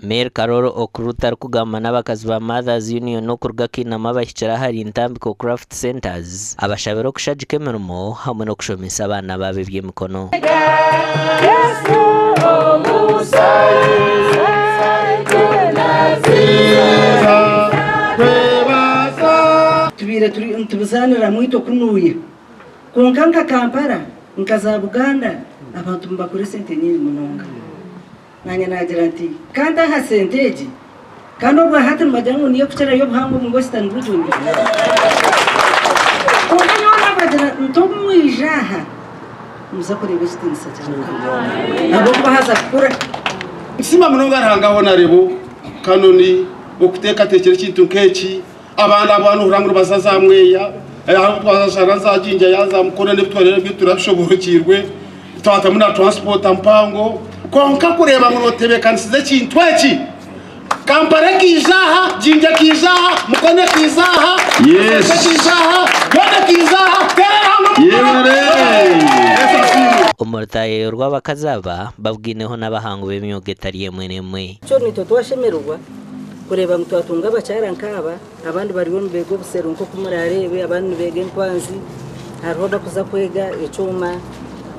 Mary Karoro Okurut arikugamba n'abakazi ba Mothers Union okuruga Kiinama abahikire ahari Ntambiko Craft Centres abashabire okushagika emirimo hamwe n'okushomesa abaana baabo eby'emikono. Tubaire nitubizaaniramu itwe kunuuya kwonka nka Kampala nka za Buganda abantu nibakora esente nyingi munonga. Naanye naagira nti, Ka nte aha sente egi, kandi obwa hati nibagira ngu niyo erikukirayo obuhango omu Western Region. Kwonka nyowe naabagira nti, Obu mwija aha, nimuza kureeba ekitiinisa kya Mukama ahabw'okuba haza kukura. Nsiima munonga Ruhanga hoona Rebo Kanoni okuteekateekyera ekintu nk'eki. Abaana aba nohurira ngu nibaza za Mweya, ahu twashanga za Jinja ya za Mukono n'ebitwarire ebyo turabishoboorokyirwe, twatamu na transport mpango, kwonka kureeba ngu notebeekanisiza ekintu eki, Kampala ekaija aha, Jinja ekaija aha, Mukono ekaija aha, Yes. Kasese ekaija aha, yoona ekaija aha, teerera hamwe omu ngaro. Yebare! Yesu asiimwe. Omu rutaayaayo rw'abakazi aba, babugaineho n'abahangu b'emyoga etari emwe n'emwe. Kyo naitwe twashemererwa Kureeba ngu twatunga abakyara nkaaba, abandi bariyo nibeega obusero nk'oku muraareebe, abandi nibeega enkwanzi, hariho abarikuza kwega ekyoma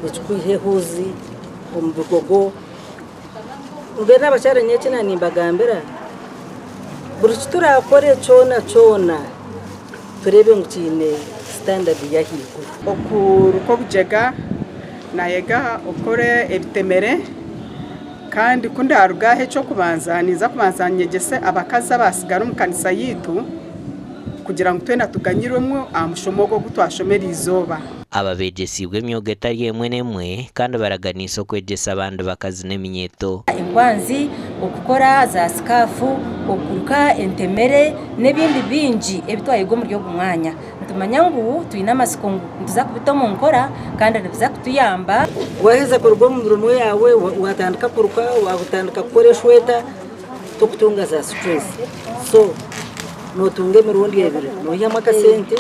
ekikwiha ehuuzi omu bigogo. Mbwenu abakyara nyowe eki naanimbagambira, buri ki turaakore kyona kyona tureebe ngu kiine sitandadi y'ahaiguru. Okuruka obugyega, naayega okukora ebitemere. Kandi ku ndaaruga aha eky'okubanza, ninza kubanza nyegyese abakazi abaatsigara omu kanisa yaitu kugira ngu twena tuganyirwemu aha mushomo ogu ogu twashoma eriizooba. Aba beegyesiibwe emyoga etari emwe n'emwe kandi baraganiise okwegyesa abandi bakazi n'eminyeeto. Enkwanzi, okukora za sikaafu, okuruka entemere n'ebindi bingi ebi twayega omuri ogu mwanya. Nitumanya ngu twine amatsiko ngu nituza kubita omu nkora kandi nibiza kutuyamba. Waaheza kuruga omu mirimo yaawe waatandika kuruka, waatandika kukora eshweta, tokutunga za situresi. So nootunga emirundi ebiri, noihamu akasente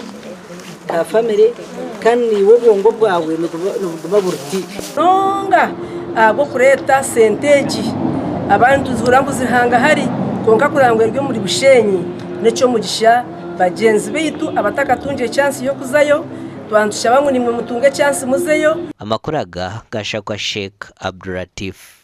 ka famire kandi naiwe obwongo bwawe nibuguma buri tiipu. Munonga ahabw'okureeta sente egi. Abandi nituzihuurira ngu ziri hangahari kwonka kureba ngu eri omuri Bushenyi n'eky'omugisha. Bagyenzi baitu abatakatungire chansi y'okuzayo, twaba nitushaba ngu naimwe mutunge chansi muzeyo. Amakuru aga gashakwa Sheikh Abdulatif.